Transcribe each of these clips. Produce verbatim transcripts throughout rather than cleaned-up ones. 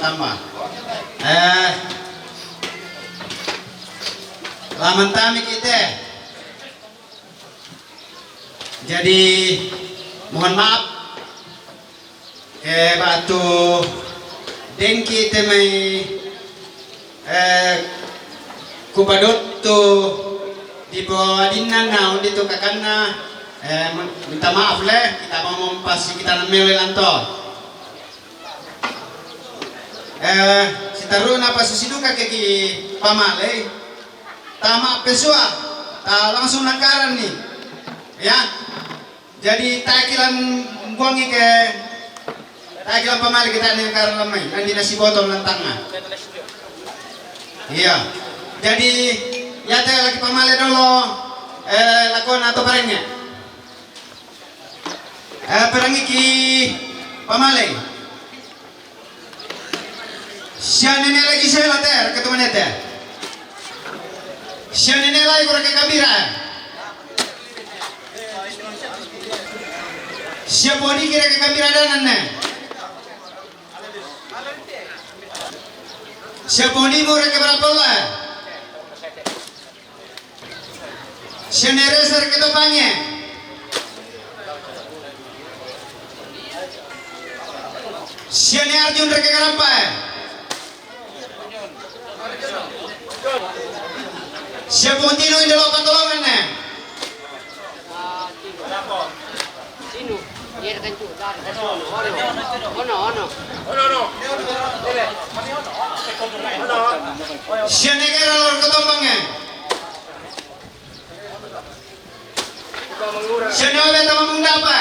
Tama. Eh, laman tami kita. Jadi, mohon maaf. Eh, batu dengki te mai, eh, kupadottu di po adinna na undi tu kakanna, eh, minta maaf le, kita mau mempasi kita namele lanto. Eh, sitaruna pasusiduka ke ki pamale, tama pesua, ta langsung nakaran ni. Ya. Jadi takilan buangi ke, takilan pamale kita ni nakaran lamai, nanti nasi botol nantangna. Iya. Jadi, ya te lagi pamale dolo, eh, lakona to parengnya. Eh, perangi ki pamale. Sia nene lagi sela ter, ketua nete. Sia nene lagi kurang ke gambira. Sia poni kira ke gambira danan ne. Sia poni mura ke berapa lah. Sia ne Resa reke Topange. Sia ne Arjun reke Karampae. Sia Pontino inde lo pantolongan ne. Sinu, iya kan cu, dar, ono, ono, ono. Sia ne Kera lo reke Tompange. Sia ne Obe tama mundapa.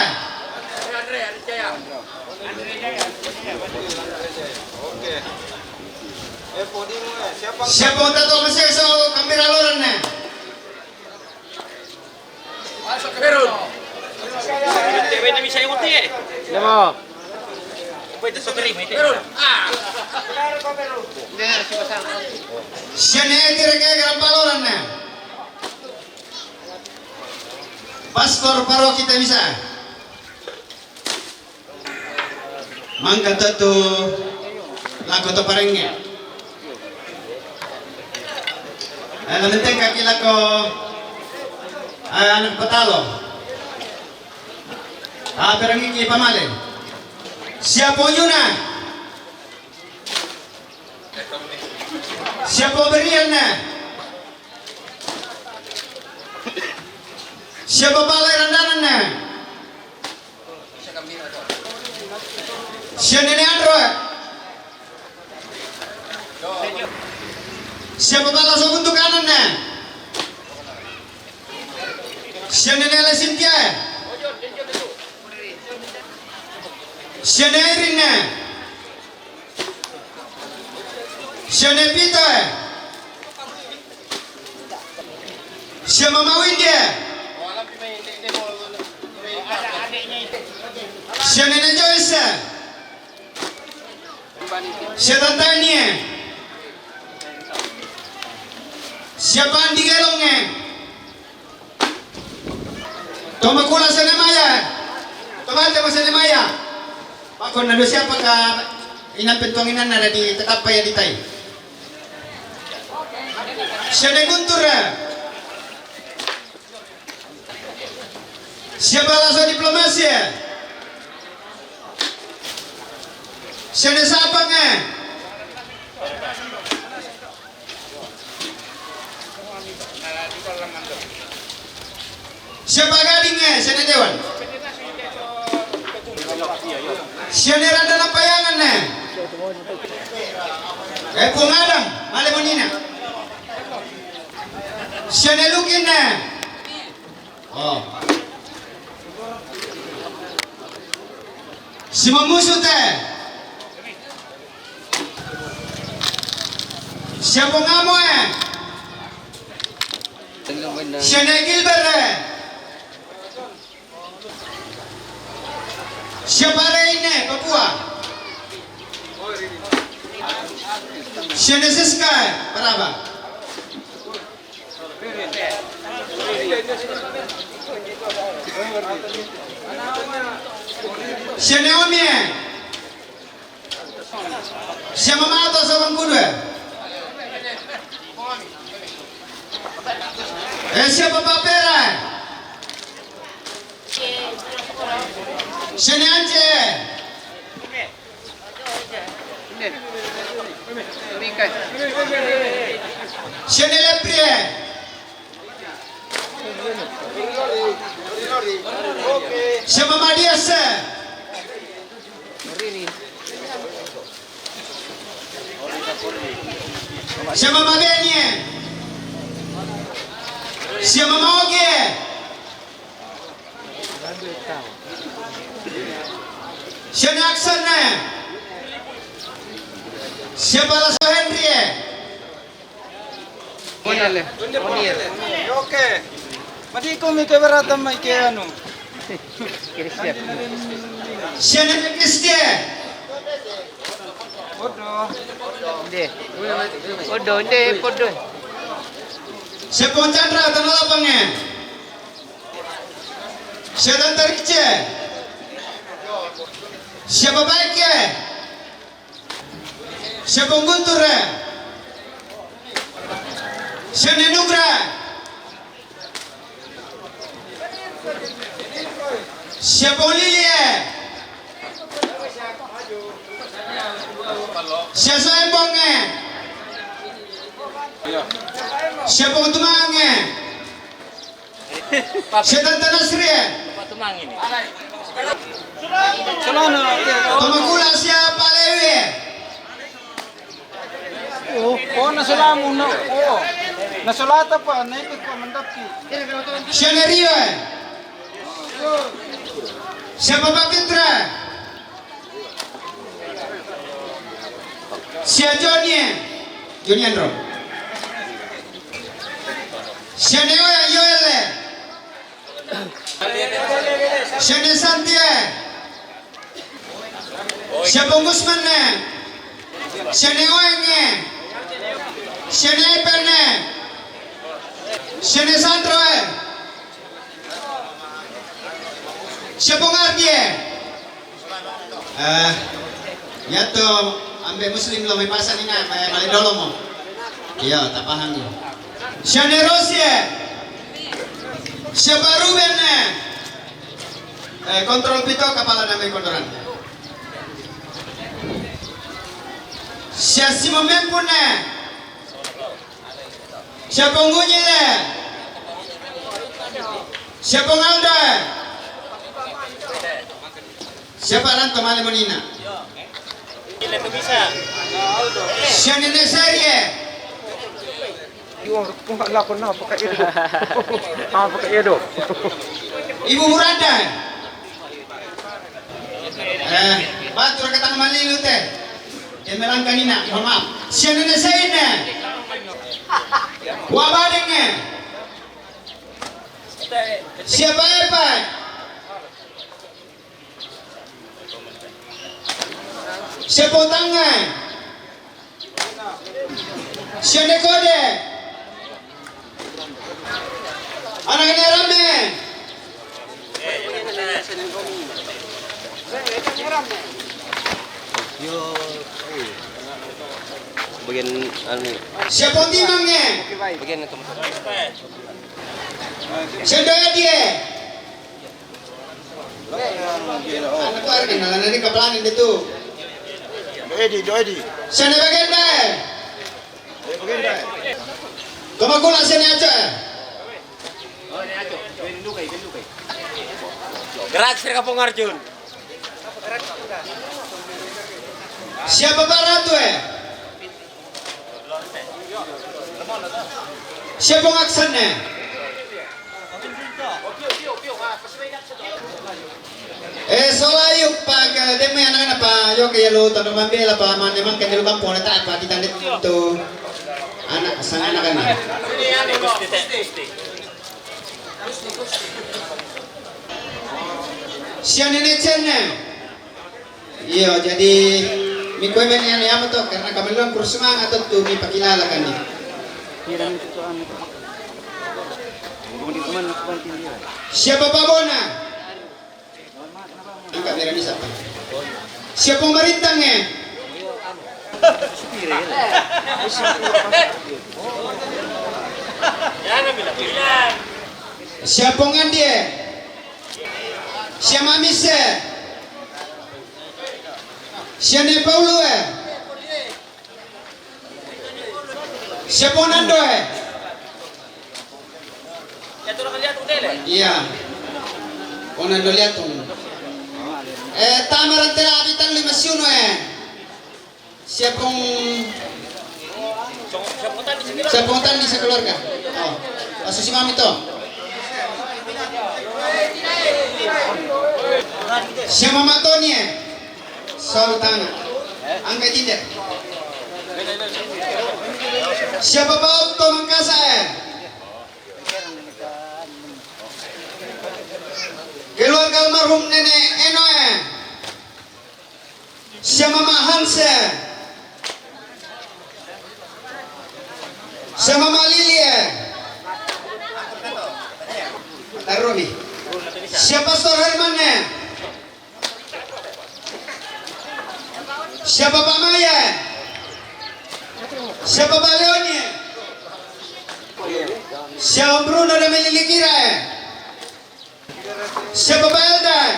Sia Ponta to masih so kambira loran ne. Demo. Sia ne Eti reke Karampae loran ne. Pastor paroki te bisa. Mangka tetu lako to parenge. Eh, lamenteng kaki lako, eh, anak petalo. Ah, perangi ki pamale. Sia ponyuna. Sia poberian ne. Sia papala randanan ne. Sia nene Andro. Sia papala so buntu kanan ne. Sia nene le Sintia. Sia ne Irin ne. Sia ne Pita. Sia mama Windia. Sia nene Joyce. Sia tantanie. Sia pandi gelonge. Tomakula sia ne Maya. Tomate mo sia ne Maya. Pakon na do siapa ka inang pentuanginan ada di tetap ya di tai. Sia ne Guntur. Sia balaso diplomasi. Sia ne Sapang. Sia pagading, eh, sia ne Dewan. Sia ne randa na payangan ne. Eh, Puang Adam, male monina. Sia ne Lukin ne. Oh. Si mamusu te. Sia pongamo, eh. Sia ne Gilbert, eh. Sia pare ine Papua. Sia ne Siska, eh, Paraba. Sia ne Omie. Sia mamato sa bangkudu e? Eh, sia papapera e? Sia ne ance e? Sia ne lepri e? Sia mamadia se? Sia mamabeni e? Sia mamaoki e? Sia ne aksan e? Sia pala so Henry e? Onele. Onele. Oke. Madiko mi keberatan mai ke anu. Kiri siap. Sia ne Kristie? Podo. Nde. Podo, nde, podo. Sia Pong Chandra, Tanah Lapang e? Sia Tante Rice? Sia Babaiki e? Sia Pong Guntur e? Sia ne Nugra e? Sia Pong Lili e? Sia Soembong e? Sia Pong Tumang e? Sia Tante Nasri e? Toma Kula, sia Pak Lewi e? Oh, oh, na salamu na, oh. Na salata pa, na ikut pa mandapi. Sia ne Rio e? Sia Papa Fitra e? Sia Joni e? Joni Andro. Sia ne Yoel e? Sia ne Santi e? Sia Pong Gusman e? Sia ne Oeng e? Sia ne Epen e? Sia ne Sandro e? Sia Pong Ardi e? Eh, yato ambe Muslim lo mai pasa ni na, mai male dolo mo. Iyo, tapahang iyo. Sia ne Rosi e? Sia Pak Ruben e? Eh, kontrol pito kapala na mai kondoran. Sia Simon Mempun e? Sia Pong Gunyil e? Sia Pong Aldo e? Sia Pak Ranto male monina? Sia Nene Seri e? Yo, kok nggak lakukan apa kayak itu? Apa kayak itu? Ibu Murada e? Eh, batu raka tang malilu te. E melangka nina, mohon maaf. Sia Nene Sein e? Wa Badeng e? Sia Pak Epa e? Sia Pong Tanga e? Sia ne Kode e? Anak ne Rame e? Yo, bagian anu. Sia Pong Timang e? Bagian itu. Sia Doedi e? Anak ko ari kenalan ini kepelanin dia tuh. Doedi, Doedi. Sia ne Bagenda e? Doedi Bagenda e? Toma Kula, sia ne Aco e? Gratis raka Pong Arjun. Sia Papa Ratu e? Sia Pong Aksan e? Eh, sola yuk pa ke deme anak-anak pa yo ke yalo tando mambela pa mane mangke di lubang pole ta pa di tande tu anak sang anak-anak. Sia Nene Cen e? Iyo, jadi mi kue meni ane amo to karena kami luang kursus mang atau tu mi pakilala kan ni. Sia Papa Bona? Angkat merah ni siapa? Sia Pong Marintang e? Sia Pong Andi e. Sia Mamis e. Sia Ne Paulu e. Sia Pong Nando e. Iya. Pong Nando Liatung. E, tamaran tela abi tallu lima siunu e. Sia Pong, Sia Pong Tandi sekeluarga. Oh, pasusi mami to. Sia Mama Toni e. Salu tanga. Angka jinde. Sia Papa Otto Mangkasa e. Keluarga almarhum Nenek Eno e. Sia Mama Hans e. Sia Mama Lili e. Taruh mi. Sia Pastor Herman e. Sia Papa Maya e. Sia Papa Leoni e. Sia Om Bruno dan Meli Likira e. Sia Papa Elda e.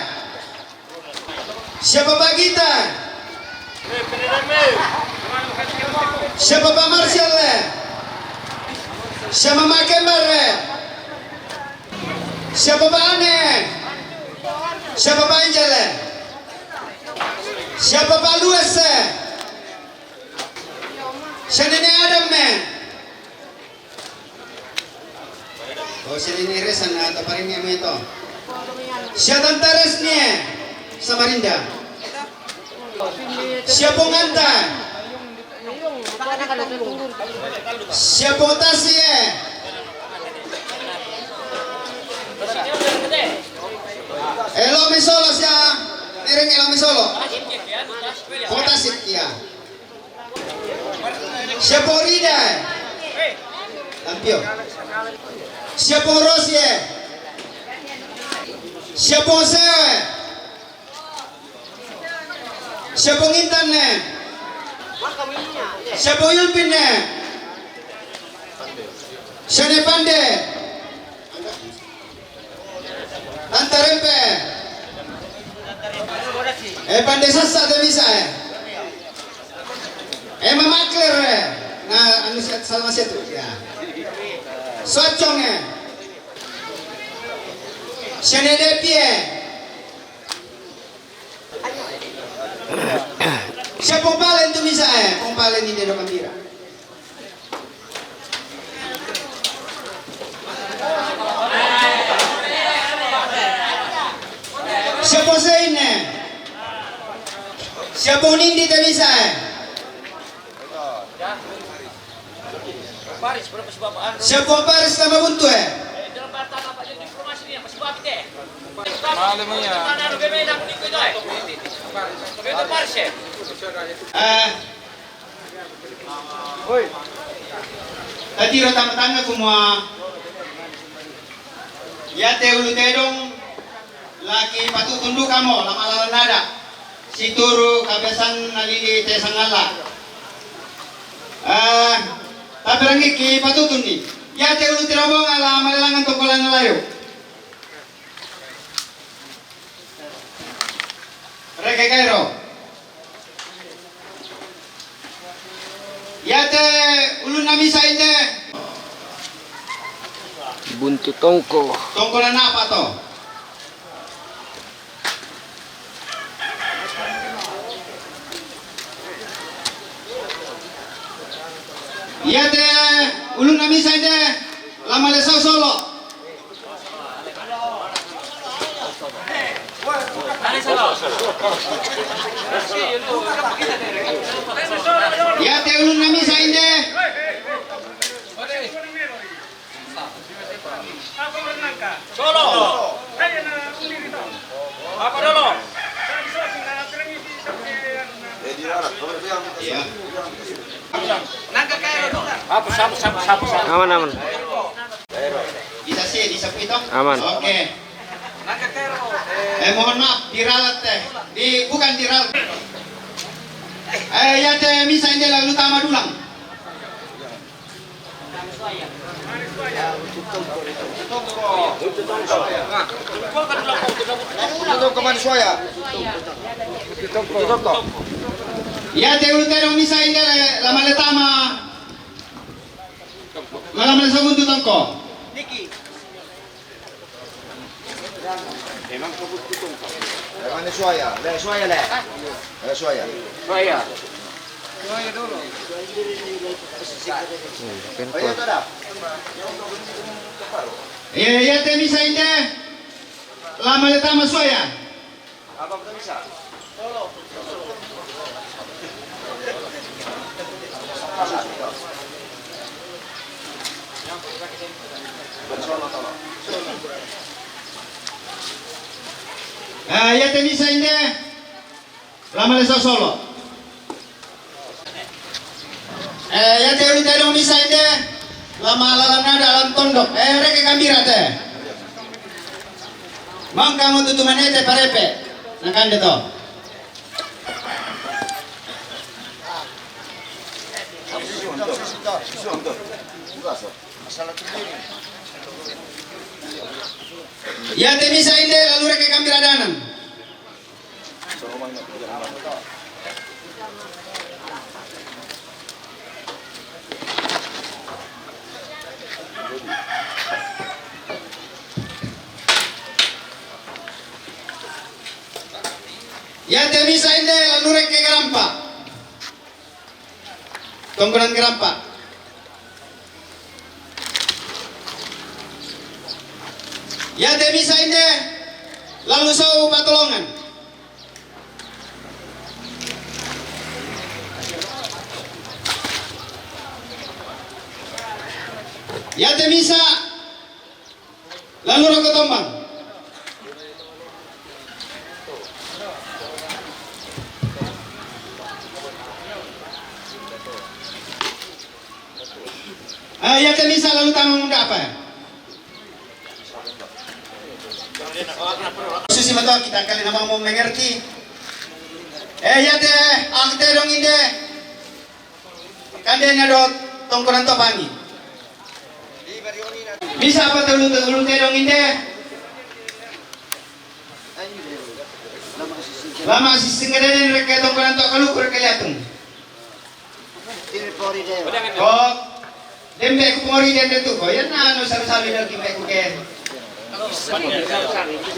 Sia Papa Gita e. Sia Papa Marcel e. Sia Mama Kembar e. Sia Papa Ane e. Sia Papa Angel e. Sia Papa Lues e. Sia Nene Adam e. Oh, sia Nene Resan na taparing e mai to. Sia Tanta Resni e. Samarinda. Sia Pong Anta. Sia Pong Tasi e. Elo mi solo sia. Nering elo mi solo. Pong Tasi, iya. Sia Pong Rida e. Lampio. Sia Pong Rosi e. Sia Pong Seo e. Sia Pong Intan e. Sia Pong Yulpin e. Sia Ne Pande. Tanta Rempe. E, Pande Sasa te misa e. E, Mama Kler e. Na, anu, Salama Setu. Ya. Socong e. Sia Ne Depi e. Sia Pong Palen tu misa e. Pong Palen ni dedo kambira. Sia Pong Sein e. Sia Pong Nindi te misa e. Sia Pong Paris Tamabuntu e. E, tatiro tanga-tanga kumua. Iate ulu tedong laki patutun duka mo, la malala nada. Situru kabiasaan nalili te sangala. E, tapi rangi ki patutun ni. Iate ulu tirobong ala malelangan tongkolan layo. Reke kairo. Iate ulunna misa inde. Buntu tongko. Tongko na napa to? Iate ulunna misa inde la male sau solo. Iate ulunna misa inde. Solo. Apa dulu? Iya. Apa, siapa, siapa, siapa, siapa? Aman, aman. Bisa sih, bisa itu. Aman. Oke. Eh, mohon maaf, diralat teh. Di, bukan diralat. Eh, iate misa inde lalu tama dulang. Iate ulu tedong misa inde la male tama, ma la male saguntu tongko. Emang kebut kutong. Emang ni suaya, le suaya le. Le suaya. Suaya. Suaya dulu. Oh, iya, tada. Iya, iate misa inde la male tama suaya. Eh, iate misa inde la male sosolo. Eh, iate ulu tedong misa inde la malalanada lan tondok. Eh, reke gambira te. Mangka mo tutu manete parepe. Nakande to. Iate misa inde lalu reke gambira danan. Iate misa inde lalu reke garampa. Tongkonan garampa. Iate misa inde lalu sau patolongan. Iate misa lalu roko tombang. Eh, iate misa lalu tama munda apa ya? Susi matua kita kali nama mau mengerti. Eh, iate akte dong inde. Kande na do tongkonan topangi. Misa apa tulu tulu tedong inde. Lama sisi ngededen reke tongkonan to kaluku reke liatung. Ko dembe ku pori dende tu ko ya na no salu-salu dal kimbe ku ke.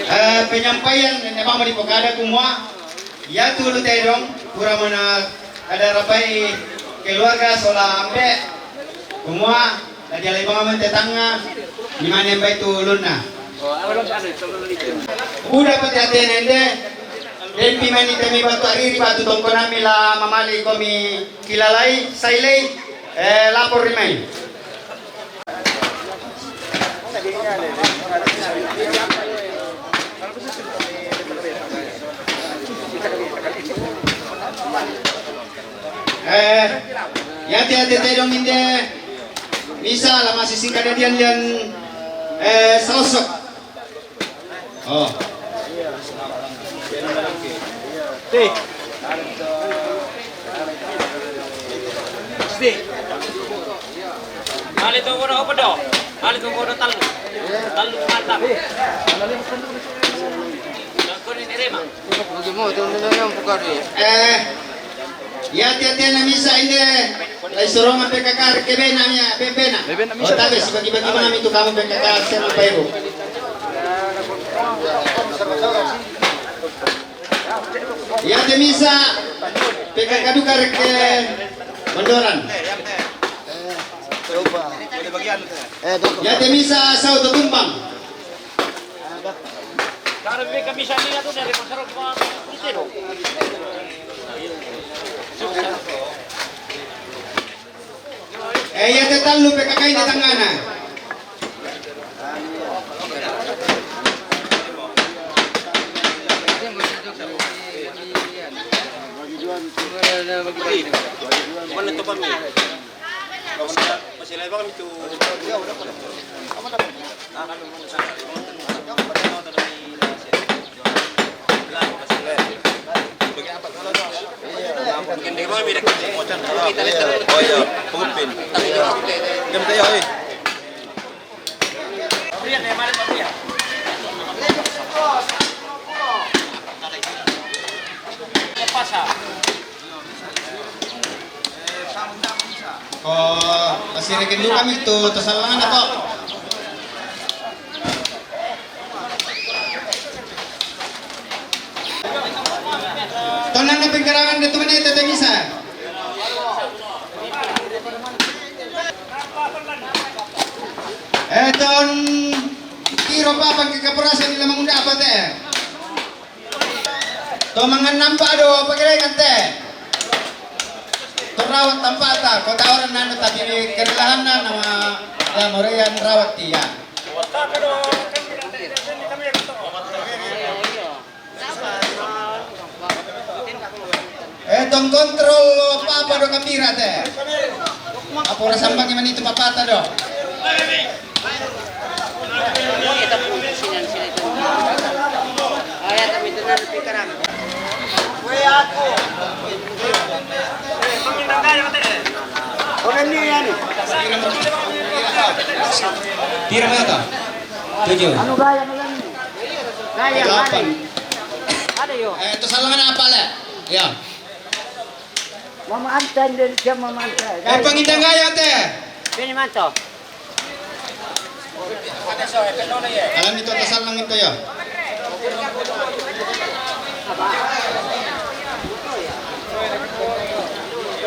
Eh, penyampaian ne mama di pokada kumua. Ya tulu tedong pura mana ada rapai keluarga sola ambe kumua. Dadi alai banga man tetangga, ni mane mbai tu ulunna. Uda pati atena ende, dempi mani temi batu ariri batu tongkonami la mamali komi kilalai, sailei, eh, lapor rimai. Eh, iate iate tedong inde misa la masisingkadadian lian, eh, sosok. Oh. Ti. Ti. Mali tongkono apa do? Mali tongkono talu. Talu mata. Tongkono ini rema. Eh, iate iate na misa inde lai sorongan P K K reke bena mia, be-, bena. Otabe sibagi-bagi mami tu kamu P K K sema paibu. Iate misa P K K duka reke Bandoran. Iate misa sau totumbang. Eh, iate tallu P K K inde tangngana. Mana tu kami? Masih lain kami tu. Oh iya, pengupin. Diam kayo, eh. Oh, masih rekin dulu kami tu, tersalah apa? Tonang na pingkarangan de tumene te tengisa. Eh, ton tiro pa pangkikaperasa ni lamang unda apa te. To mangan nampa do apa kira kan te. To rawat tampa ta, kota orang nanu tapi kerelahan nama ya morean rawat tia. Eh, tong kontrol apa-apa do kambira te. Apa ora sambang iman itu papata do. Tira mata. Tujuh. Anu gaya, anu gaya. Gaya, delapan. Ada yo. Eh, itu salangan apa le? Ya. Mama Antan dan dia Mama Antan. Eh, pangitang gaya te. Sini manto. Alam itu atas salang itu ya.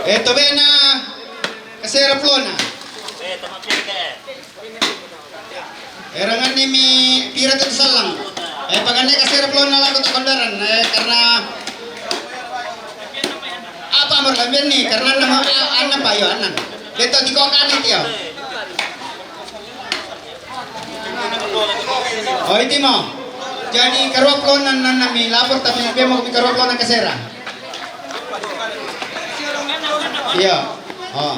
Eh, to bena kasera plona. Erangan ni mi pira tu salang. Eh, pagane kasera plona lagu tu kondaran. Eh, karena apa amor lambian ni? Karena nama anak payo anak. Beto di kok anit ya. Oh, iti mo. Jadi karua plona nan mi lapor tapi be mo mi karua plona kasera. Iya. Oh.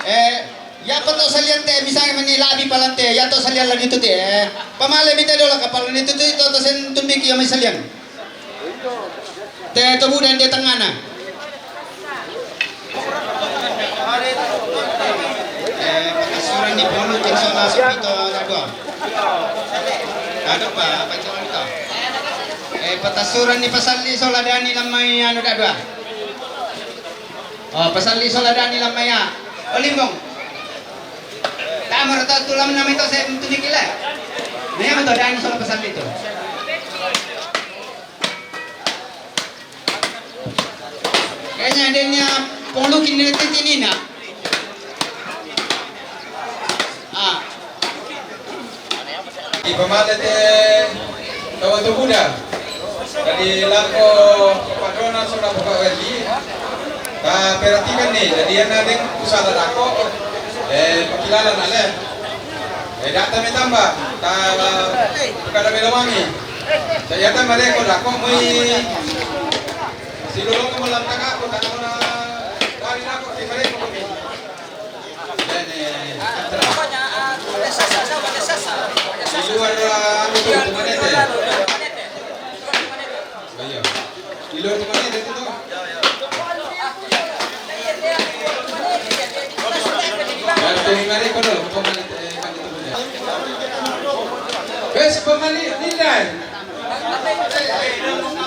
Eh, ya apa to salian te misalnya mani labi palante, ya to salian lagi tu te. Eh, pamale mite dola kapal ni tu tu to to sen tumbiki ya mi salian. Te to budan dia tengana. Eh, patasuran ni polo kin sola supito dadua. Dadua pa, apa itu? Eh, patasuran ni pasal ni sola dani lamai anu dadua. Oh, pasal di sola dani lamaya. Oh, limbong. Tamar ta tulam nama itu saya tunjuk kila. Nah, yang tu dani sola pasal itu. Kayaknya adanya polukin ni titi ni nak. Ah. Ipamale te tau-tau buda. Jadi lako padona sona buka wali. Ta perhatikan ni, jadi ana deng usala lako. Eh, pakilalan ale. Eh, data me tamba. Ta kada melo wangi. Jadi ata mare ko lako mui. Silolo ko malam taka ko ta kona dari lako ki mare ko kami. Wes pemali nilai.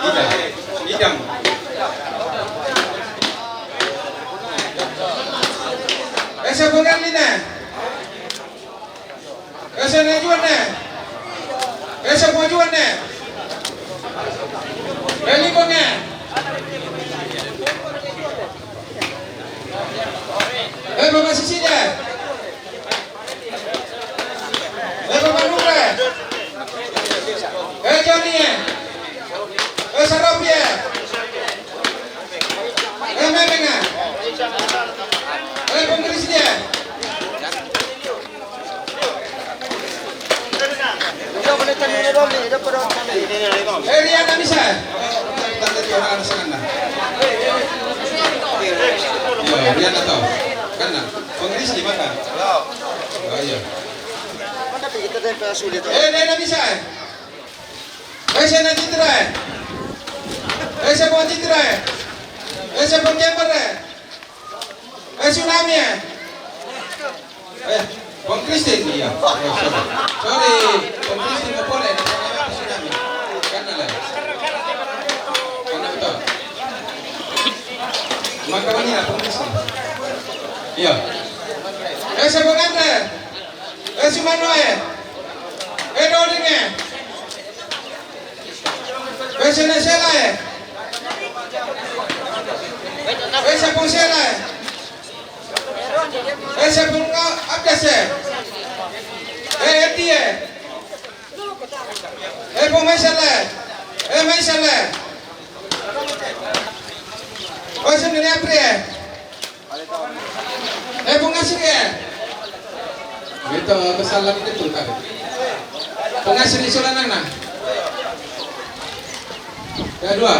Idam. Idam. Ese bukan lina. Ese ne juan ne. Ese po juan ne. Eli bonge. Eh, Bapak Sisi deh. Eh, Bapak Nure. Eh, Joni, eh. Eh, Sarapi, eh. Eh, Memeng, eh. Eh, Penggeris dia. Eh, Riana bisa? Tante Tiona ada sana. Yo, Riana tahu. Kan, nah. Penggeris di mana? Oh, iya. Eh, Riana bisa, eh? Eh, saya nanti terakhir. Ese po Titra, eh. Ese po Kemper, eh. Ese Nami, eh. Eh, Bang Kristin, iya. Oh, sorry. Sorry, Bang Kristin, apa boleh? Ese Nami. Kan ada. Mana betul? Maka mana ya, Bang Kristin? Iya. Ese po Andre. Ese Manoe. Eh, Dodinge. Ese ne Sela, eh. Ese po Sela, eh. Ese po nga Abdase. Eh, Etie. Eh, po Maisele. Eh, Maisele. Ese ne Aprie. Eh, Bang Asri, eh. Ito, masalah itu tuh, kan. Bang Asri, sola nana. Ya, dua.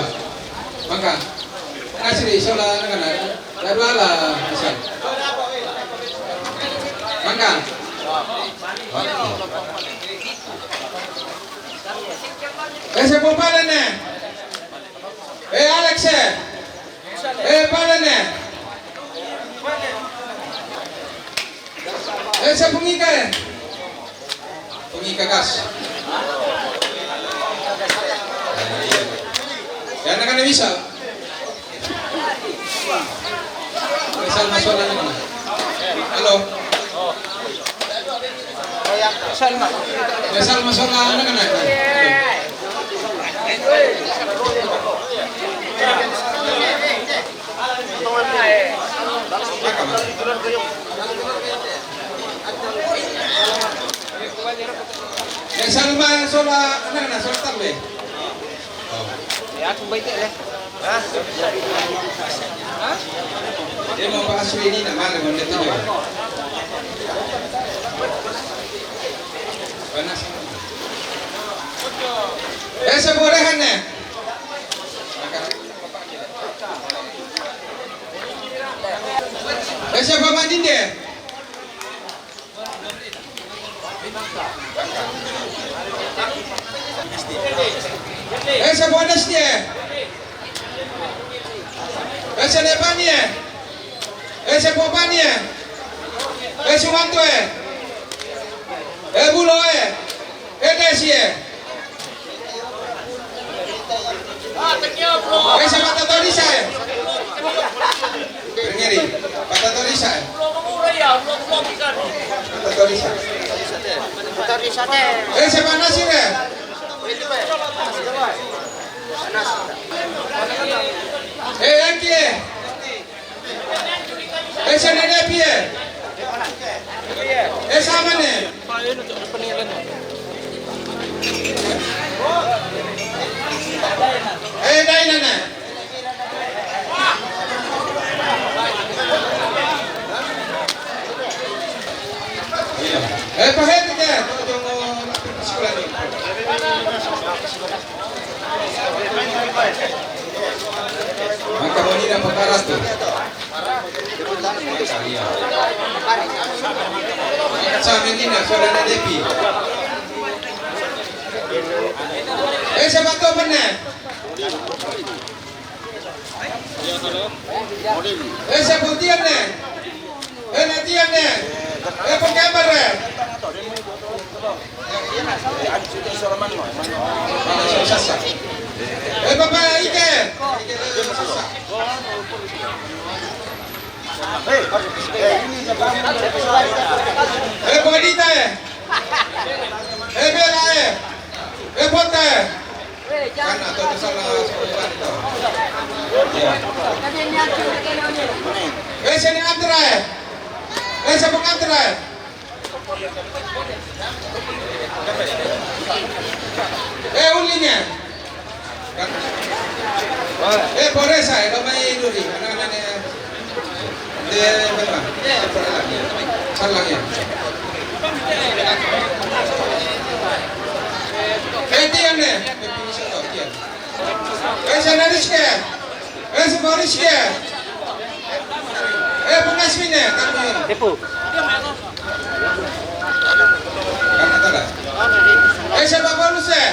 Maka. Bang Asri, sola nana. Ya, dua lah, misal. Maka. Eh, siapa pada nih? Eh, Alex, eh. Eh, pale ne. Eh, ese po Ngika, eh. Po Ngika gas. Ya, anak-anak bisa. Misal masuk lagi mana? Halo. Salma. Misal masuk lagi mana? Misal masuk lagi mana? Sola tambe. Ya, aku baik ya. Dia mau bahas ini nak mana benda tu dia. Panas. Eh, siapa rehan ni? Eh, siapa mandin dia? Ese po Anas tie. Ese ne Panie. Ese po Panie. Ese Mantoe. E Buloe. E Desie. Ese Patatorisa, eh. Rengeri, Patatorisa, eh. Patatorisa. Ese Panasire. Eh, Enkie. Ese ne Nepie. Ese amane. Eh, dainana. Eh, pahete ke. Maka monina pakarato. Sa menina, sola na Depi. Eh, siapa tu pene? Eh, siapa tiang ne? Eh, ne tiang ne? Eh, penggambar, eh? Eh, Bapak Ike. Eh, Bonita, eh. Eh, Bella, eh. Eh, Bota, eh. Kan atau misalnya sepuluh kan itu. Ya. Eh, sini Antra, eh. Eh, siapa Antra, eh? Eh, ulinya. Eh, Boresa, eh, lo mai duri. Anak-anak, eh, de, berapa? Salah ya. Eh, tiang, eh. Eh, sana Rizky. Eh, si Boris ke? Eh, bukan sini, tapi Tepu. Kan kata dah. Eh, siapa Paulus, eh?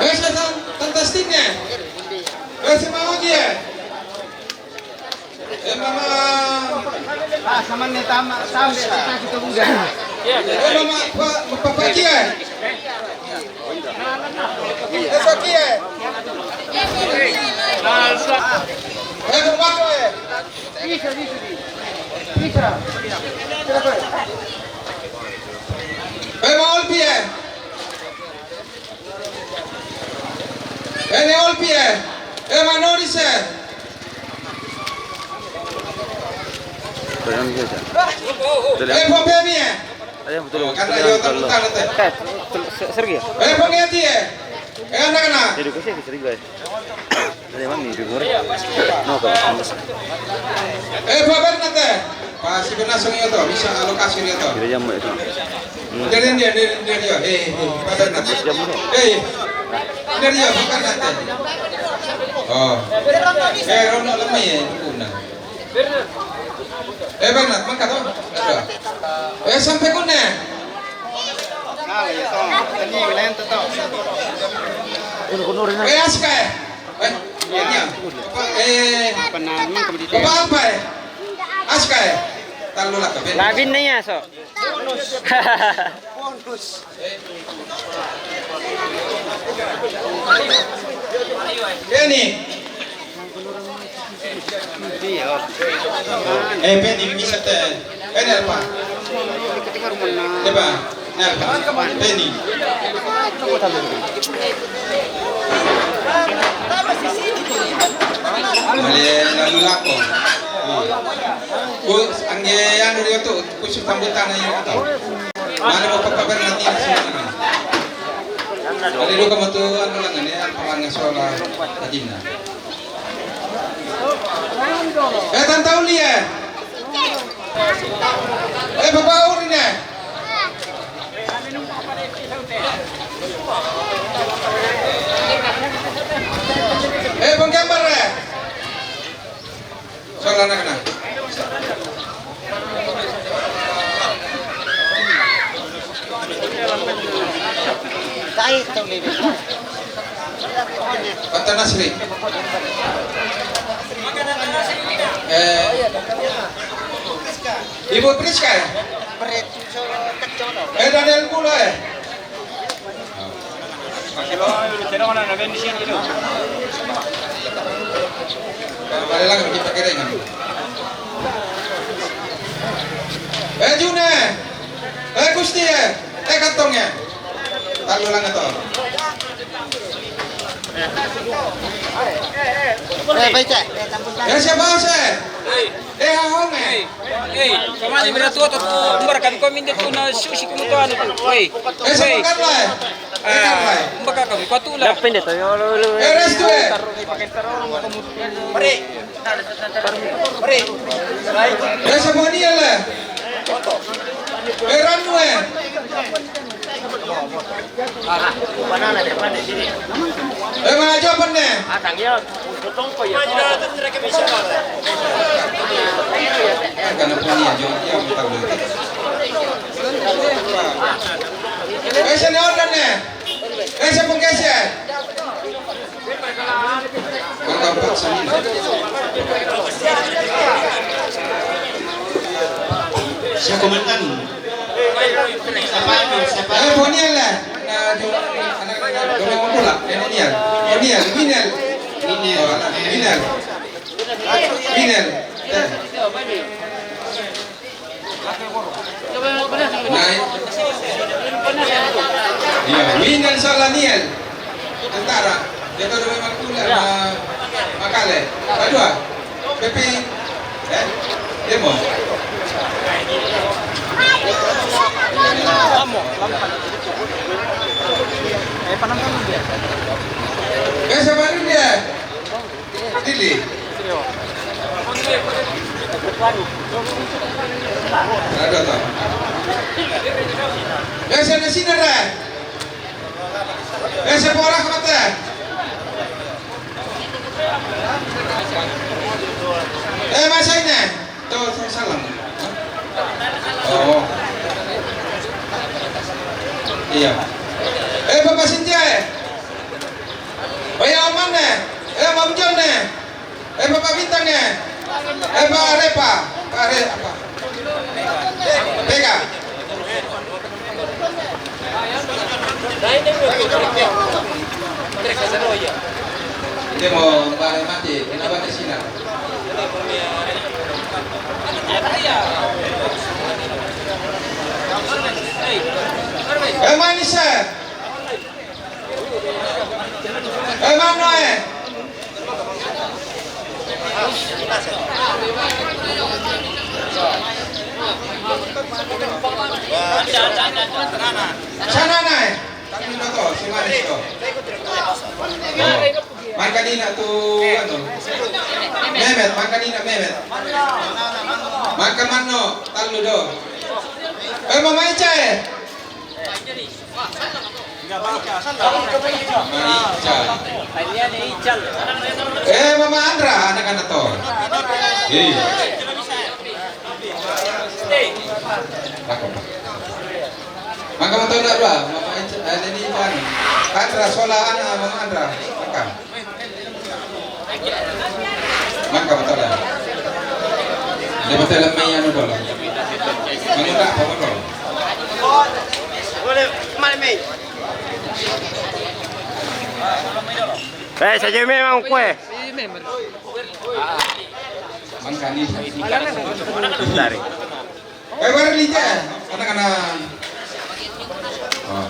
Ese tan, tan testing, eh. Ese mau dia. Eh, mama. Ah, sama ni tama, sambil kita kita buka. Eh, mama, pa, pa, pa, kia. Eh, pa, kia. Eh, mama, eh. Eh, mau pia. Ene olpi, eh. Eh, manoris, eh. Eh, popemi, eh. Ayo, betul. Oh, karena yo tak utang, eh. Eh, se-, sergi ya? Eh, pengeti, eh. Eh, anak-anak. Jadi, kau sih sering, guys. Dari mana ni, di luar? No, kau. Eh, Pak Bernat, eh. Pak, si Bernat song yo to, bisa alokasi dia to. Dia jam itu. Dari dia, dari, dari dia. Eh, eh, Pak Bernat. Jam itu. Eh, dari dia, Pak Bernat, eh. Oh. Eh, Rono lemai, eh, kuna. Eh, Bernat, mangkat to. Ada. Eh, sampai kuna. Eh, aska, eh. Eh, ini ya. Apa, eh, apa, apa, eh? Aska, eh. Talu lah, tapi. Labin na iya, so. Ini. Eh, Benny, bisa te. Eh, Nelpa. Coba, Nelpa. Benny. Male lalu lako. Ku, angge anu dia tu, kusuk tambutan aja tu. Mana mau papaber nanti di sini. Ada dua kamu tu, anu langan ya, apa langan soal tadina. Eh, Tanta Uli, eh. Eh, Bapak Uri, eh. Eh, Bang Gambar, eh. Soal anak-anak. Tahi tong libi. Kata Nasri. Eh, Ibu Priska, ya? Eh, Daniel pula, ya? Balik lagi kita kira ini. Eh, June. Eh, Gusti, eh. Eh, kantong, ya. Talu lang ito. Eh, baik, Cak. Eh, siapa, Jose? Eh, Ahong, eh. Eh, kemana beratu atau tu? Umbar kami, kami dia tu na susi kami tu anu tu. Woi. Eh, siapa, Carla, eh? Eh, Carla, eh. Umbar kami, kuatu lah. Dapin dia tu, ya, lu, lu. Eh, Restu, eh. Taruh ni, pakai taruh, kamu. Mari. Eh, Samuel, eh. Eh, Ranu, eh. Eh, mana jawabannya? Karena punya jawab dia, kita boleh. Eh, senior dan, eh. Eh, siapa kasih, eh? Siya komandan. Siapa itu? Siapa? Eh, Boniel lah. Nah, jo-, anak-anak, Boniel pula. Eh, Boniel. Boniel, Minel. Minel. Oh, anak Minel. Minel. Eh. Nai. Iya, Winel Solaniel. Tentara. Dia tu memang pula, ma-, makale. Kedua. Pepi. Eh? Demo. Lamo, lamo. Eh, panam-panam dia. Eh, siapa dia? Dili. Ada tak? Eh, sana sini, Re. Eh, sepora kemate. Eh, masa ini? Tuh, salam. Oh. Iya. Eh, Papa Sintia, eh. Oh ya, Oman, eh. Eh, Mam John, eh. Eh, Papa Bintang, eh. Eh, Pak Repa. Pak Re-, apa? Pega. Dia mau balik mati. Kenapa di sini? Eh, manis, eh. Eh, mano, eh. Sana, na, eh. Tapi no to, si manis to. Oh. Mangka nina tu, anu. Memet, mangka nina Memet. Mangka manno, tallu do. Eh, Mama Ica, eh. Mama Ica. Eh, Mama Andra, anak-anak to. Iya. Maka matolak dua, Mama Ica, eh, ini kan. Andra, sola anak Mama Andra. Maka. Mangka matolak. Dia matolak mai anu dolo. Mangka apa dolo? Boleh, mari mai. Eh, saja memang kue. Mangka ni. Dari. Eh, baru ni je. Anak-anak. Oh.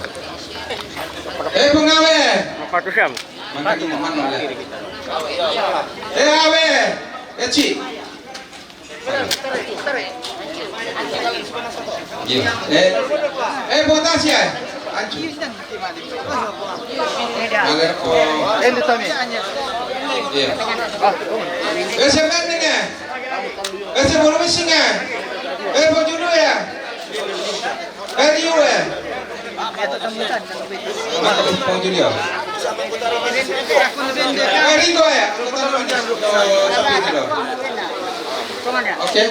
Eh, pengawe. Apa tu, Sam? Mangka ni mana le? Eh, awe. Eh, cik. Iya. Eh, eh, botas ya. Ancu. Agar ko. Iya. Eh, sebenarnya. Eh, sebelum singa. Eh, bojulu ya. Eh, liu, eh. Maka pong Julio. Eh, Ringo, eh. Oke.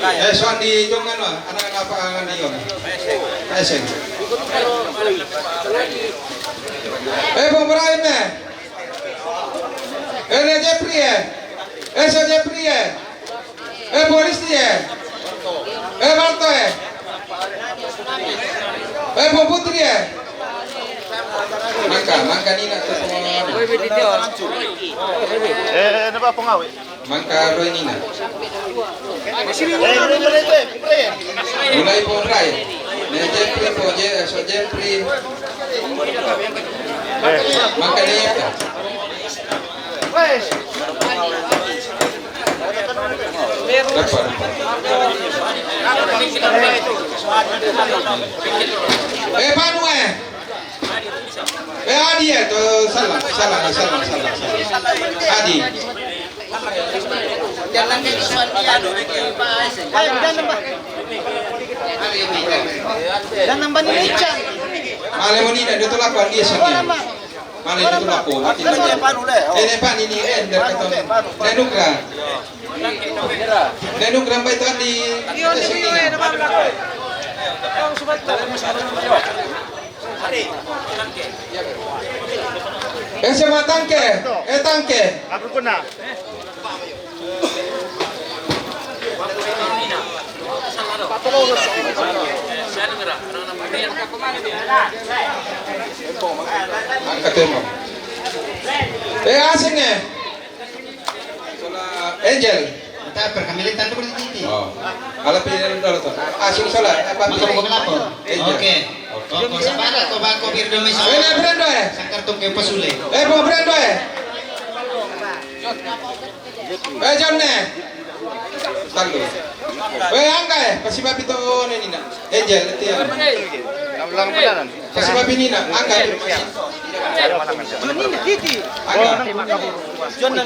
Eh, soal di jongan lah, anak-anak apa, anak di yon. Eh, sing. Eh, Bung Brian, eh. Eh, Jeffrey, eh. Eh, so Jeffrey, eh. Eh, Boris, eh. Eh, Marto, eh. Eh, Bung Putri, eh. Mangka, mangka nina tu pengawe. Eh, napa pengawe? Mangka roi nina. Mulai pong rai. Ne Jeffrey, pong Je-, so Jeffrey. Mangka nina. Dapat. Eh, Panu, eh. Eh, Adi, eh, tu salah, salah, salah, salah, salah. Adi. Jangan nambah ni Ican. Male mo nina, dia tu lakukan dia sini. Male dia tu lakukan. Ini Pak, ini, eh, dari kata. Nenukra. Nenukra baik tu Adi. Dia sini. Eh, siapa tangke? Eh, tangke. Apa guna? Angkat tembak. Eh, asing, eh. Angel. Ata per kami lihat tanda berhenti. Oh. Ala pi dalam dalam tu. Asing sola. Apa pi? Maka mau kelapa. Angel. Oke. Oke. Kau sabar, kau bako bir demi. Ini brand, eh. Sangkar tungke pasule. Eh, mau brand, eh. Eh, John, eh. Tanggu. Eh, angka, eh. Pasi papi to ne nina. Angel, tiang. Ulang benaran. Pasi papi nina. Angka. John ini Titi. John na.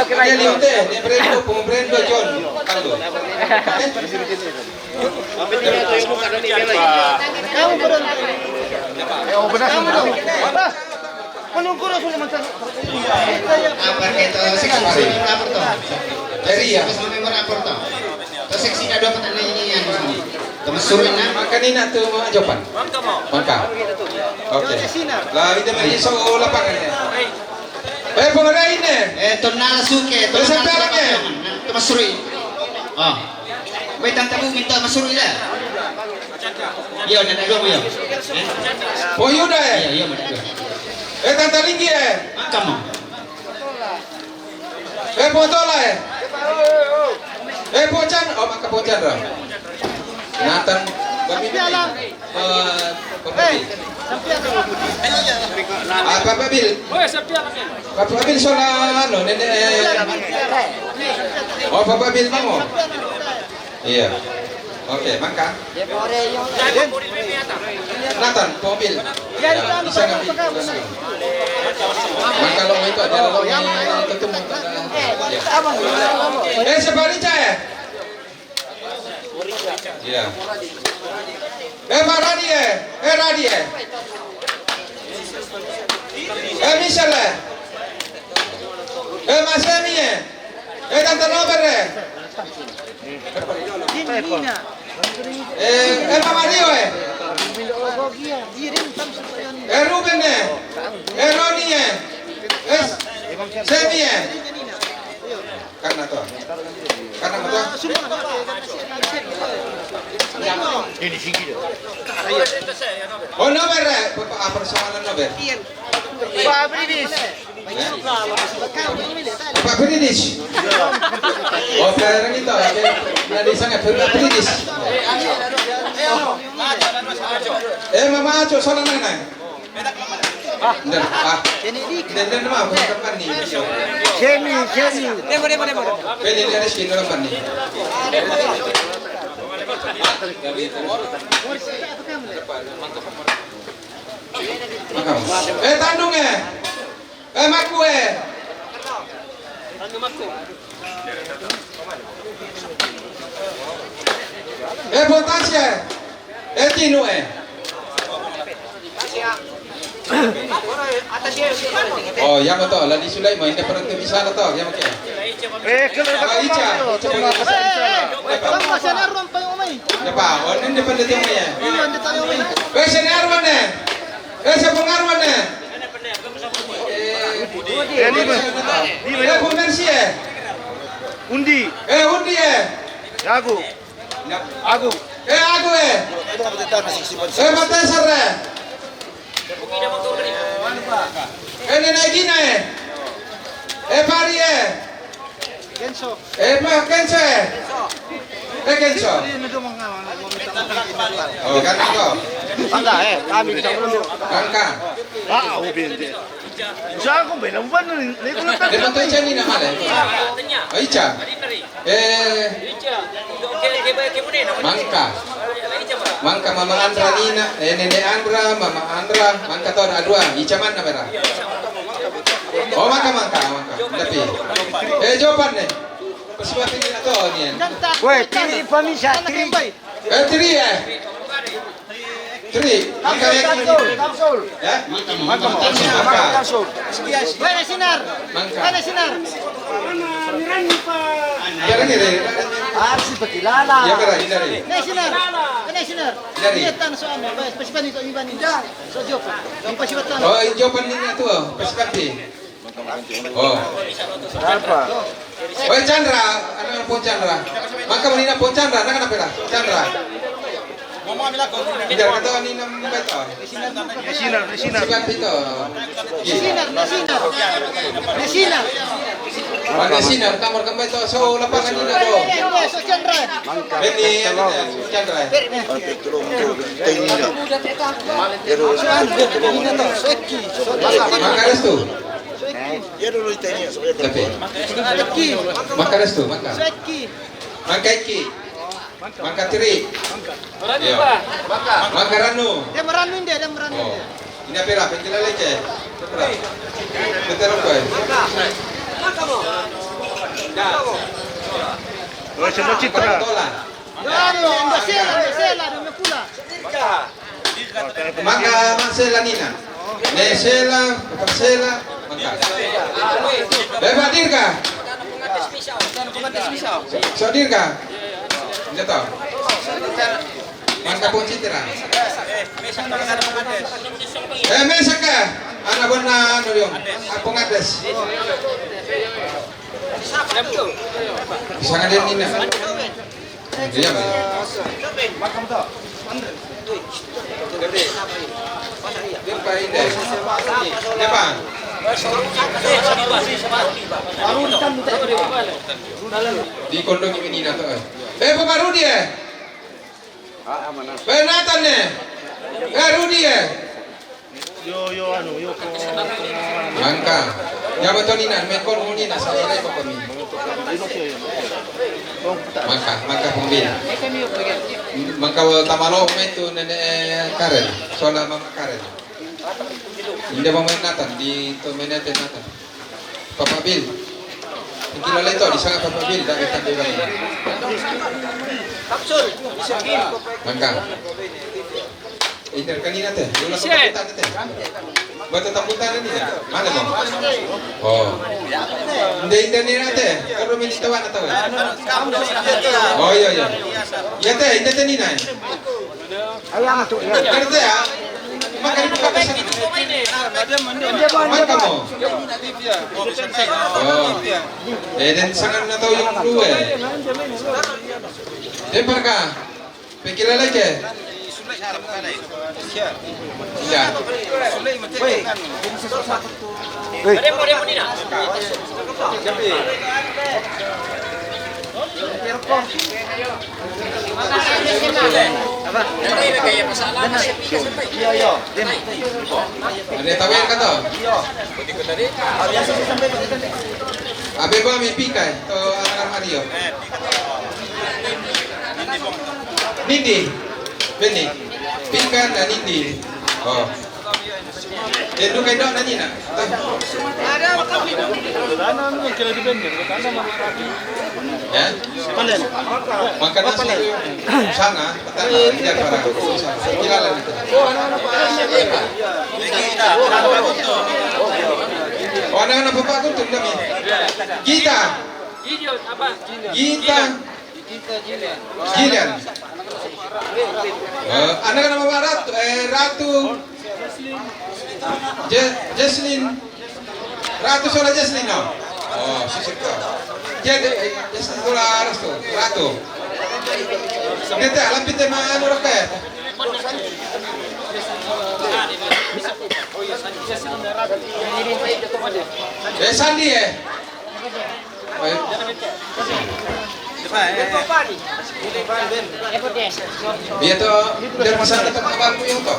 Dia liu te, ne brendo, pung brendo John. Tanto. Kamu belum. Kamu belum. Menunggu Rasul macam. Apa kata seksi apa tuh? Dari ya. Seksi apa tuh? Atau seksi ada apa tanda ini yang sini? Teman suruh ini. Makan ini tuh mau Jopan. Mangka. Oke. Lah, itu mah iso lapangan ya. Eh, pengerai ini. Eh, tonal suke, tonal suke. Teman suruh. Oh. Wei, tanta bu minta masuk ila. Iya, nanda dua, iya. Eh? Oh, iya udah, eh? Iya, iya, nanda dua. Eh, tanta linggi, eh? Kamu. Eh, potola, eh? Eh, pocan, oh, maka pocan, dah. Nathan, kami ini. Eh, Papa Bil. Ah, Papa Bil. Papa Bil sola, anu, nenek. Oh, Papa Bil mau. Iya. Oke, mangka. Nathan, mobil. Ya, bisa ngambil. Mangka lo itu ada lo ketemu. Ya. Eh, siapa Rica ya? Iya. Eh, Pak Radi ya? Eh, Radi ya? Eh, Michelle ya? Eh, Mas Emi ya? Eh, Tante Nober ya? Eh, eh, Mama Rio, eh. Eh, Ruben, eh. Eh, Roni, eh. Eh, Semi, eh. Karena tuh. Karena tuh. Oh, Nober, eh. Apa, apa soalan Nober? Pak Bridis. Pak Bridis. Oh, sekarang itu, oke. Nah, di sana Pak Bridis. Eh, Mama Aco, salah mana? Ndak, ah. Ndak, ndak, Mama, bukan tempat nih. Semi, semi. Demo, demo, demo, demo. Beli dari sini tempat nih. Makam. Eh, tandung, eh. Eh, maku, eh. Eh, potasia. Eh, tinu, eh. Oh, yang betul. Lagi Sulaiman, ini pernah bisa atau yang oke. Eh, kalau ah, Ica, Ica, Ica. Kamu masih ada ruang payung, Mai? Apa? Oh, ini depan dia, Mai, ya? Iya, dia tahu, Mai. Eh, sini Arwan, eh. Eh, siapa Arwan, eh? Eh, ini, Bang. Eh, Bu Mercy, eh? Undi. Eh, Undi, eh? Jago. Aku. Eh, aku, eh? Eh, Mataisar, eh? Eh, Nenek Gina, eh? Eh, Pari, eh? Kenso. Eh, Pak Kenso, eh? Eh, Kenso. Oh, kan kau. Tanda, eh, kami bisa menunduk. Kan, kan. Ah, ubin dia. Usaha aku bela uban ni, ni aku letak. Dia betul macam ni nama dia. Oh, Ica. Eh, Mangka. Mangka Mama Andra Nina, eh, Nenek Andra, Mama Andra, Mangka tahu ada dua. Ica mana merah? Oh, Mangka, Mangka, Mangka. Tapi, eh, jawaban ni. Pasti buat ini atau ni? Weh, tiri pamisa, tiri. Eh, tiri, eh. Tri, Mangka ya. Tamsul, Tamsul. Ya? Mangka, Mangka, Mangka. Tamsul. Mana Sinar? Mangka. Mana Sinar? Biar ini, Re. Harus dipakilala. Ya, biar ini, Re. Mana Sinar? Mana Sinar? Dari. Dia tan soalnya, pas, pas bani, pas bani. So, jawab. Yang pas batan. Oh, jawaban ini tuh, pas bani. Oh. Apa? Oi, Chandra, anak Pon Chandra. Mangka menina Pon Chandra, nak kenapa dah? Chandra. Biar kata ni nam beto. Sinar, sinar, sinar. Sinar beto. Sinar, sinar. Sinar. Mana sinar? Kamar kembai to, so lapangan ini do. Eh, eh, eh, so Chandra. Beni, eh, Chandra. Mangka restu. Tapi. Mangka restu, mangka. Mangka iki. Mangka tiri. Iya. Mangka ranu. Dia meranu dia, dia meranu dia. Ini apa lah? Pengkila leke. Pengkila. Betul apa? Doi, semua citra. Tola. Mangka, Mansela nina. Mesela, Pansela, mangka. Beba Dirga. So Dirga. Jatuh. Mangka pun citra. Eh, mesaka. Anak bona nuriong. Apung ades. Sangat dia nina. Iya, Pak. Depan. Di kondong ini nina to. Eh, Bapak Rudi, eh. Pe Nathan ne. Eh, Rudi, eh. Yo, yo, anu, yo, ko. Mangka. Ya, betul nina, mekon nina, saya ko kami. Mangka, mangka pembil. Mangka tamalo metu nene Karen, sola mama Karen. Inda mama Nathan, di to menete Nathan. Papa Bil. Kilo leto, di sana Papa Bil, dari tadi bang. Kapsul, bisa. Mangka. Inter kanina te, dula taputan te. Bata taputan ni ya. Mana mo? Oh. Inda inda ni nate, kalau mili tawana tawana. Oh iya iya. Iya te, inda te nina. Ayam tu ya. Kerja ya. Makan buka pesan. Makan mo. Oh. Eh, dan sangat na tahu yang dua. Depar ka. Pekila lagi. Iya. Ada tahu yang kata? Abe ba mi pika, to anak Mario. Nindi. Beni. Pika na nindi. Oh. Dia tu kai dok nani na. Ya. Maka nasi sana, petana, dia para. Kilala ni. Oh, anak-anak bapak tu tu kami. Gita. Gita. Gita Jilian. Eh, anak-anak bapak Ratu, eh, Ratu. Je-, Jesslyn. Ratu sola Jesslyn, no? Oh, sisip ka. Je-, eh, Jesslyn sola Ratu. Ratu. Nete, alam pite ma anu roke. Eh, Sandi, eh. Iya to, dari masa itu abang ku yang to.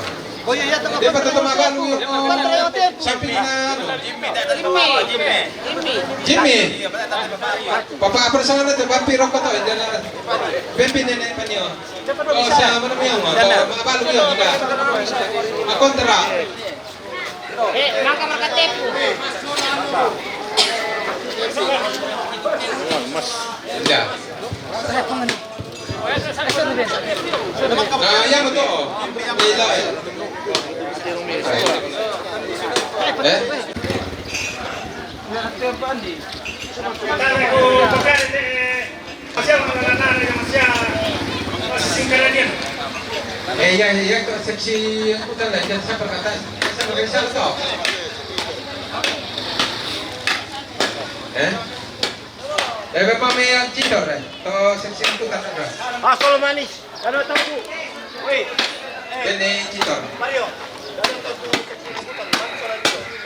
Dia pada teman abang ku yang sampai na anu. Jimmy. Papa apa sana tu, bapi rokok tu, dia na, bapi nenek panyo. Oh, sama mana yang, abang ku yang kita. Aku antara. Eh, mangka markatepu. Ya. Nah, iya betul. Iya. Eh? Eh, iya, iya, kok seksi angkutan lah, jangan sampai kata, sampai kata, eh? Eh, Bapak Mayor Cidor, eh? Atau seksi angkutan ada? Ah, kalau manis, ada tahu. Woi. Ini Cidor. Mario.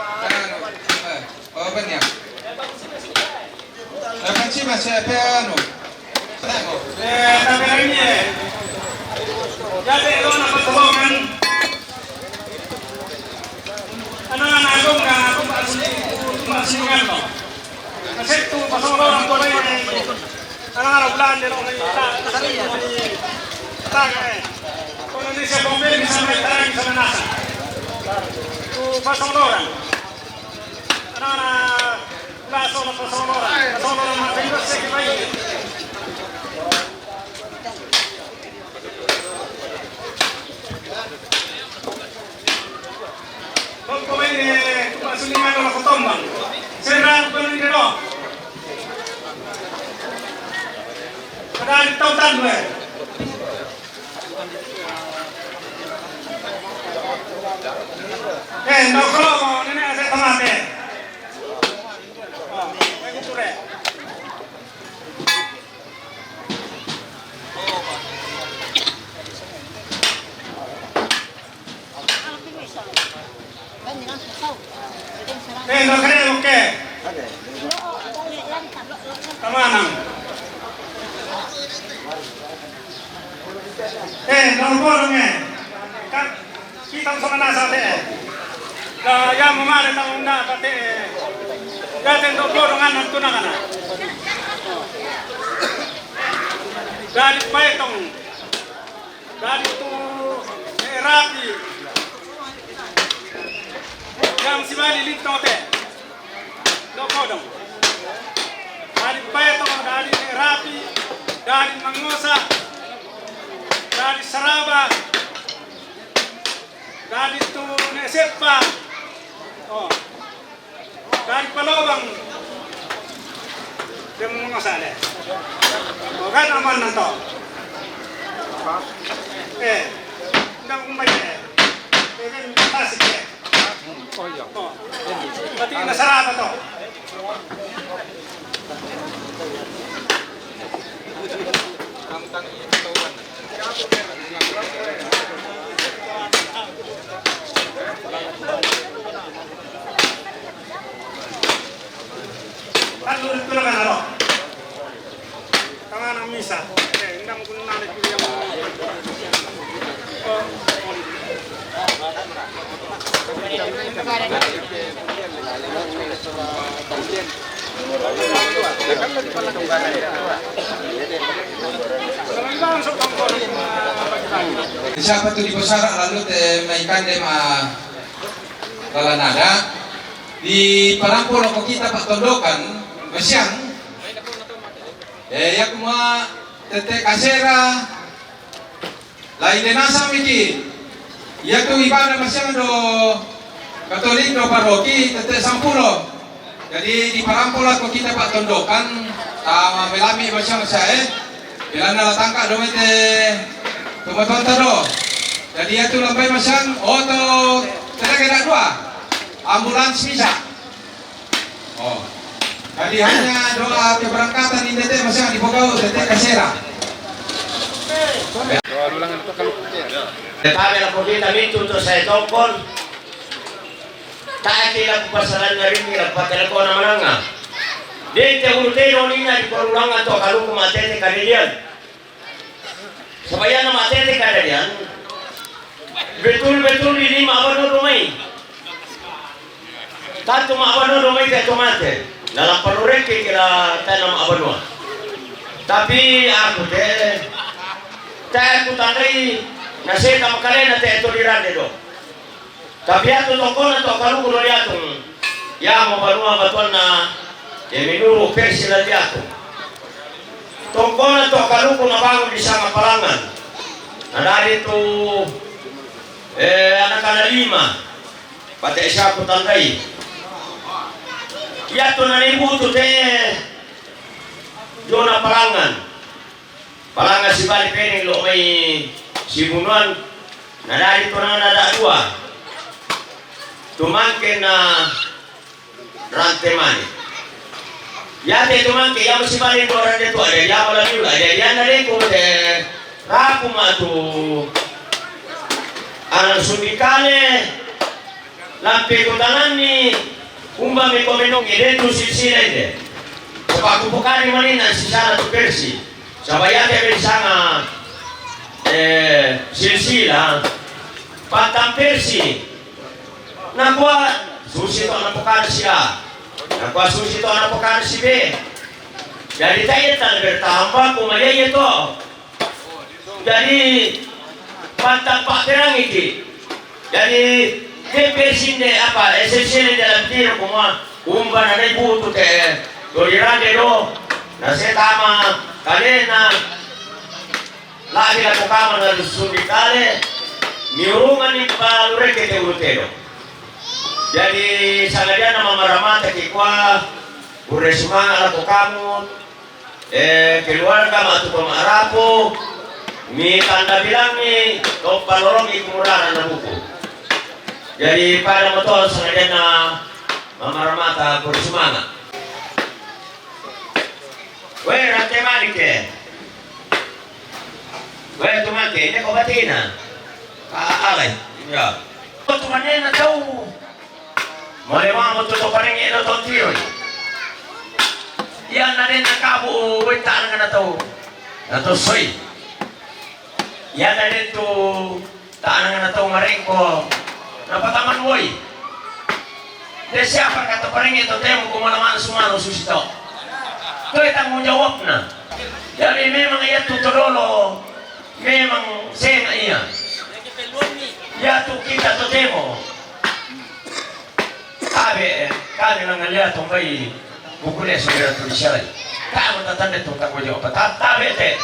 Anu, eh, oh, benar. Apa sih, Mas, siapa, anu? Eh, tapi hari ini, eh. Jadi, lo nak berbohong, kan? Anak-anak aku, kan, aku masih, masih kan, lo. Kasi tu, pasal orang tua lain, eh. Anak-anak bulan, dia, lo, ni, tak, tak, tak, eh. Kalau ni, siapa pun bisa main, tak, bisa main asal. Pasongoran. Anak-anak, pasongoran, pasongoran, pasongoran, mas ini pasti kita ini. Bang pemain ni, masuk ni mana nak kotombang? Serang pemain dia dong. Kada ada tautan, weh. Eh, nokro, nenek asa tamate. Oh, weh, kuture. Eh, no kare, oke. Tamanang. Eh, no bolong, eh. Kan kita sama nasa te. Ka ya mamare tang unda pate. Dati no bolong anan tunangana. Dari paetong. Dari tu, eh, rapi. Yang si bali lito te. Lo kodong. Dari paetong, dari, eh, rapi, dari mangosa, dari saraba, dari tu ne sepa. Oh. Dari palobang. Dia mau ngasale. Oh, kan aman nanto. Eh, ndang kumbai, eh. Eh, kan tasik, eh. Oh, iya. Oh. Berarti nasara apa to? Kan lu itu kan aro. Tangan misa. Eh, indang kunna de kiri yang. Oh. Siapa tu di pesara lalu te mai kande ma lalanada di parampo loko kita Pak Tondokan masiang. Eh, ya kuma tete kasera Lain denasa miki. Iya tu ibadah masiang do Katolik do paroki tete sampulo. Jadi di parampo lako kita Pak Tondokan, ah, melami masiang masiang, eh. Bilana latangka do mete tumatonta do. Jadi iya tu lambai masiang oto terege dak dua. Ambulans bisa. Oh. Jadi hanya doa keberangkatan ini tete masiang dipogau tete kasera. Tetapi la kita mintu tu saya tongkol. Taati la pasalan ngaringi la pakalakona mananga. Dente ulu teno nina di perulanga to kaluku matete kadedian. Sabayana matete kadadian, betul-betul ini ma'abano do mai. Tantu ma'abano do mai te to mate. Dalam panurekke kira tana ma'abanoa. Tapi aku te, te aku tandai naseta makalena te to dirande do. Tapi atu tongkona to kaluku do diatung. Ia mo banua batuanna, e, minuru persi la diatung. Tongkona to kaluku na bangun di sanga palangan. Na dadi tu, e, anak ana lima. Pate siaku tandai. Ia tu na nibutu te jona palangan. Palanga sibali pene lo mai sibunuan, na dadi tonana da dua. Tumangke na rante mani. Yate tumangke, yamo sibali do rante tua, de yamo la miula, de yana de ko de rapu matu. Anak sundikale, lampe kotananni, umba me komenong ede tu silsila ede. Sepaku pokari manina sisana tu persi. Sabayate be di sanga, eh, silsila, patang persi. Nakua, susi to anak pokari sia. Nakua, susi to anak pokari si be. Jadi, taye tan bertambah, kumaya ye to. Jadi, patang pak perang iki. Jadi, Te persinde apa, esensiale dalam tiro kumua, umba na nai butu te, to dirande do, na setama, kalena, lagi la kama na sundi kale, miurungan ni pa lureke te urutero. Jadi, sangadiana mamaramata ki kua, bure sumanga la kamu, Eh, keluarga matu pemarapu, mi tanda bilangi, to palolongi kumurara na buku. Jadi pada motor sengaja na mamaramata kursi mana. We, rante mani ke. We, tumake, ini ko batina. Ah, alai. Ya. Ko tumanena tau. Mole mamo to to parenge do to tiroi. Ia na den na kabu wenta na to. Na to soi. Ia na den tu ta na to marengko. Na pataman woi. De siapa kata parenge to temu ko mana mana sumano susito. To tanggung jawabna. Jadi memang ia tu todolo. Memang sena ia. Ia tu kita to temo. Tabe, kade na ngalia tombai bukule sobera tu sialai. Tama tatande tu tako jo pa ta tabe te.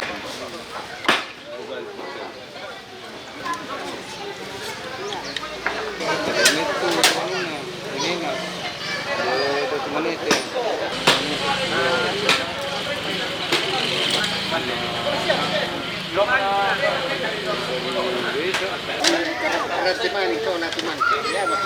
Berarti main kau nanti main. Ya, Bang.